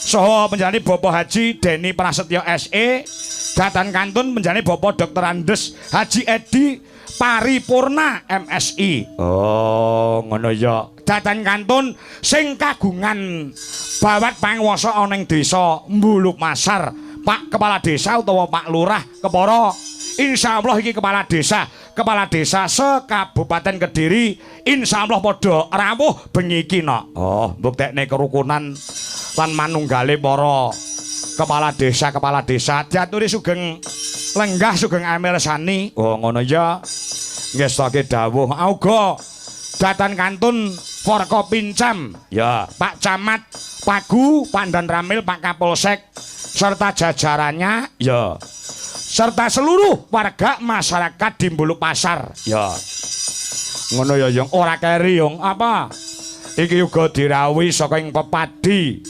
Saha penjenengane Bapak Haji Deni Prasetyo SE, datan kantun penjenengane Bapak Dr. Andes Haji Edi Paripurna MSI. Oh, ngono ya. Datan kantun sing kagungan bawat panguwasa ana ing desa Mbuluk Pasar, Pak Kepala Desa utawa Pak Lurah kepara. Insyaallah iki kepala desa se-Kabupaten Kediri insyaallah padha rawuh bengi iki nok. Oh, mbuktekne kerukunan lan manunggale para kepala desa diaturi sugeng lenggah, sugeng amirsani. Oh, ngono ya. Ngestake dawuh auga datan kantun Forkopincam ya, Pak Camat Pagu, Pandan Ramil, Pak Kapolsek serta jajarannya ya, serta seluruh warga masyarakat di Mbuluk Pasar ya. Ngono ya, Yung. Ora keri, Yung. Apa iki uga dirawuhi saka ing pepadi.